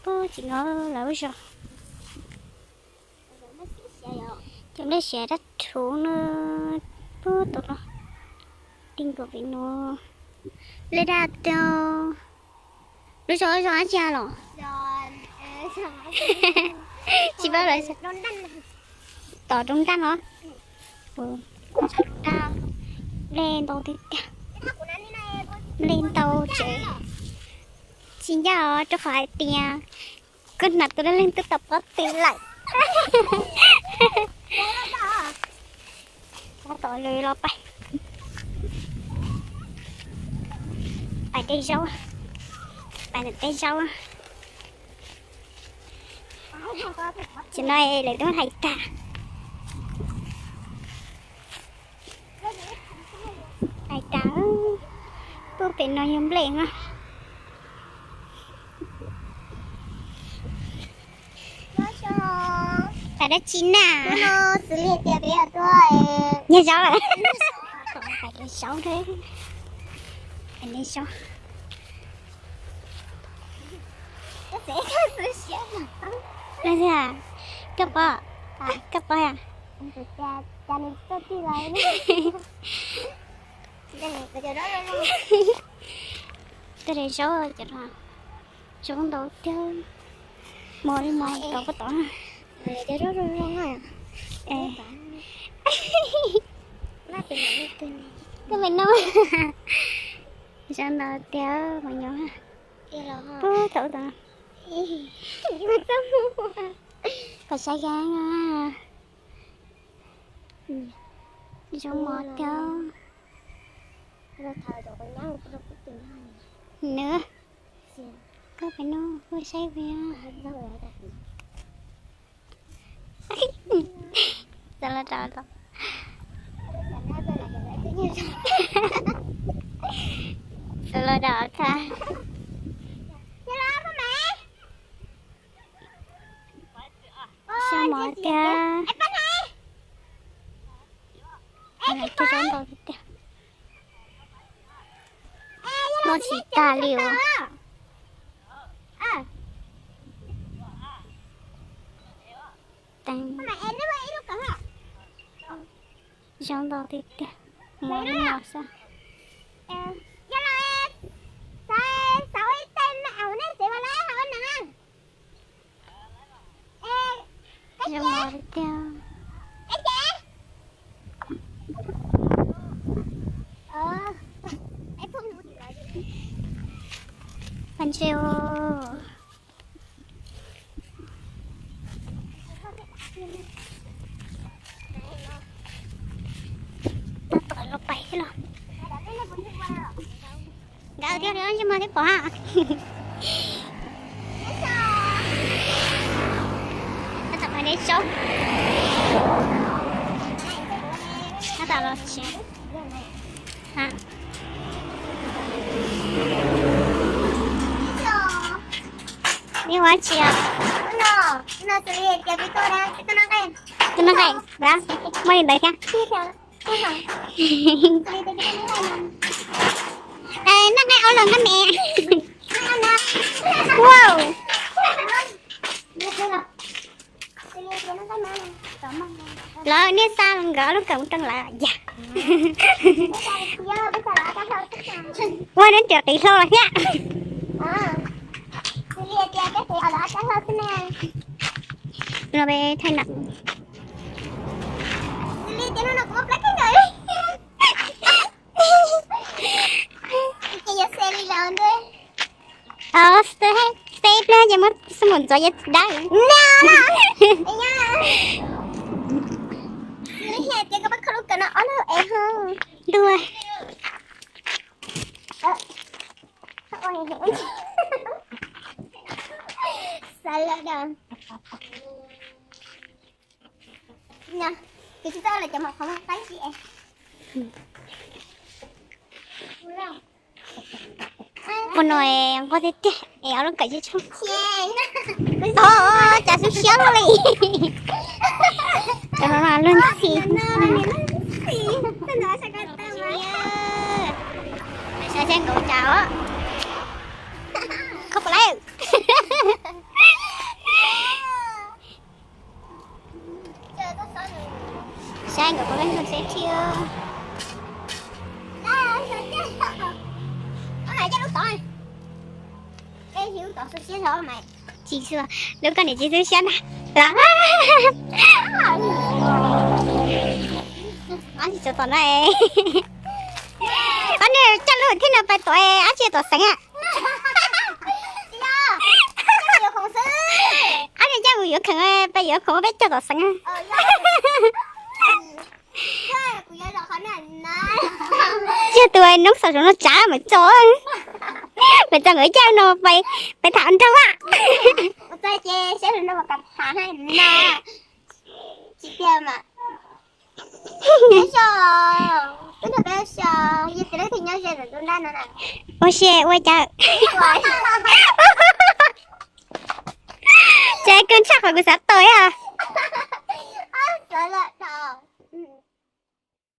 Pub tsis nkaus lawv zos. Cov nplej siav dab rhuv no, pub tau los ti nkaus pem no. Nplej daj tag. Lub zos zos dab tsi los? Tsis paub lawm. Tom roob nraj no. Nplej ntau tiag tiag. Nplej ntau tsev. Tsis ncaj os, rau qhov hais tias kuv hnav tus dab leeg twb tau pob tw lawm. Tab tom lwm los pais, pais de zaub, pais ntawm tej zaub. Tam no lawv twb hais tas, hais tas, pub pem no yog nplej na. Pais dab tsi na? Nyiag zaub lawm. Pais de zaub, pais de zaub. Koj pom, koj pom. Tuaj de zaub, zaub ntau tiag. Mos li mos tod puag tod. Koj me no. Zaub ntau tiag mas nyob puag tod tod. Kom saib, zaub mos tiag. Nws, koj pem no, koj saib pem. Txawm los rau, txawm los rau tha. Zaub mos tiag. Zaub ntau tiag tiag. Noj tsis tag li os. Zaub ntau tiag tiag, mos li mos xwb. Zaub mos li tiag. Pab ntse os. Tab tom los pais thiab los. Nkawd thiab, ntsej muag thiab pom. Tab tom pais de zaub. Tab tom los tsev. Nej ua dab tsi os? Tus noj nqaij, muaj li ntawd thiab. Noj nqaij ob los nqaij me. Wow. Lawv niaj xa nkawd lub kawm mus rau lawv yam. Ua neb riam qiv hlo los thiab. Los peb thaij nram. Peb pliag ces muab xub npum ntxuav ces dawb. Ntuj. Xav lawm da. Ces tsis tau lawm cov mom qhov muag qaib si. Ua no nquag tiag tiag es ob lub kawm tsis tshoob. Cas xub siab li. Cov no luag ntxhi. Saib seb nkaus cas os. Tsis, lub koj niam tsis tu siab ntag. Ob niag coj lub hwv thib no pais tom, ab tsi tom xeev a. Ab niag coj mus yuav khoom, pais yuav khoom peb coj tom xeev. Yog tus noob xav zoo no tsav mam tso, mam tso nkawd caj no pais tham nraug a. Ua si ua cas, ces kawg tshaj qhov kuv xav tau os.